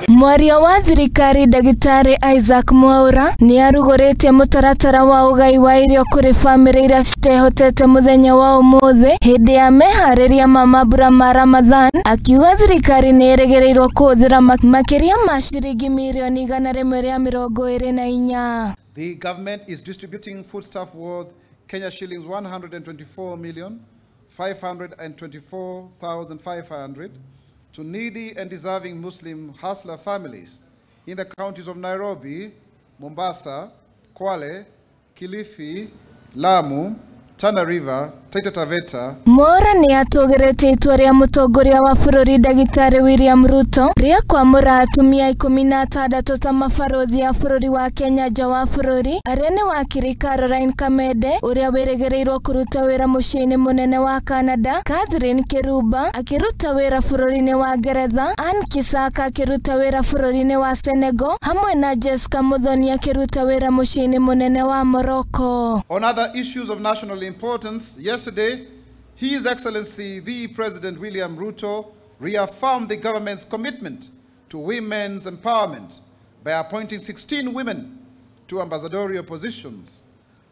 Mwaria wa thirikari Ndagĩtarĩ Isaac Mwaura nĩ arugũrĩtie mũtaratara wa ũgai wa irio kũrĩ bamĩrĩ iria citehotete mũthenya wa ũmũthĩ hĩndĩ ya meharĩria ma mambura ma Ramadhan, akiuga thirikari nĩ ĩrĩgĩrĩirwo kũhũthĩra makĩria ma ciringi mirioni 124. The government is distributing foodstuff worth Kenya shillings 124,524,500 to needy and deserving Muslim hustler families in the counties of Nairobi, Mombasa, Kwale, Kilifi, Lamu, Tana River, Taita Taveta. Mwaura nĩ atũgĩrĩtie itua rĩa mũtongoria wa bũrũri Ndagĩtarĩ William Ruto rĩa kwamũra atumia 16 ta mabarũthi a bũrũri wa Kenya nja wa bũrũri, arĩa nĩ wakiri Caroline Kamende ũrĩa wĩrĩgĩrĩirwo kũruta wĩra mũciĩ-inĩ mũnene wa Canada, Catherine Kiruba akĩruta wĩra bũrũri-inĩ wa Ngeretha, Ann Kisaka akĩruta wĩra bũrũri-inĩ wa Senegal, hamwe na Jessica Muthoni akĩruta wĩra mũciĩ-inĩ mũnene wa Morocco. On other issues of national importance, yesterday, His Excellency the President William Ruto reaffirmed the government's commitment to women's empowerment by appointing 16 women to ambassadorial positions,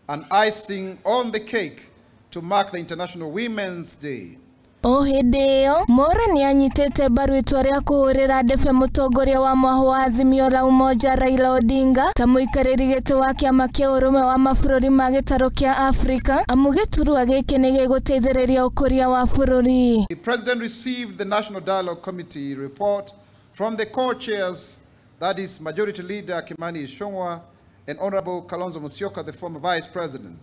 and icing on the cake to mark the International Women's Day. O hĩndĩ ĩyo, Mwaura nĩ anyitĩte mbaru itua rĩa kũhũrĩra ndebe mũtongoria wa mwahũ wa Azimio la Umoja Raila Odinga ta mũikarĩri gĩtĩ wa kĩama kĩa ũrũmwe wa mabũrũri ma gĩtarũ kĩa Afrika, amu gĩturwa gĩkĩ nĩ gĩgũteithĩrĩria ũkũria wa bũrũri. The President received the National Dialogue Committee report from the co-chairs, that is Majority Leader Kimani Ichung'wah and Honorable Kalonzo Musyoka, the former Vice President.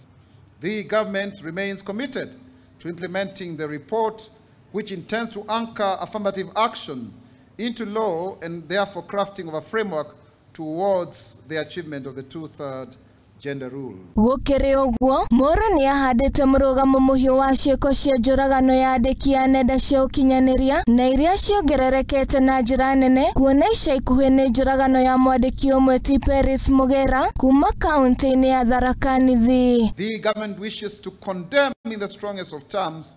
The government remains committed to implementing the report, which intends to anchor affirmative action into law and therefore crafting of a framework towards the achievement of the two-third gender rule. Gũkĩrĩ ũguo, Mwaura nĩ ahandĩte mũrũgamo mũhiũ wa ciĩko cia njũragano ya andĩki a nenda cia ũkinyanĩria na iria ciongererekete na njĩra nene, kuona ica ikuhĩ nĩ njũragano ya mwandĩki ũmwe ti Peris Mugera kuma kaunti-inĩ ya Tharaka Nithi. The government wishes to condemn in the strongest of terms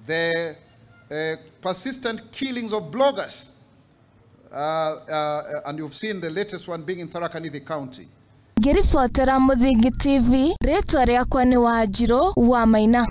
the persistent killings of bloggers, and you've seen the latest one being in Tharaka Nithi County. Ngĩribotera Mũthingi TV, rĩtwa rĩakwa nĩ Wanjirũ wa Maina.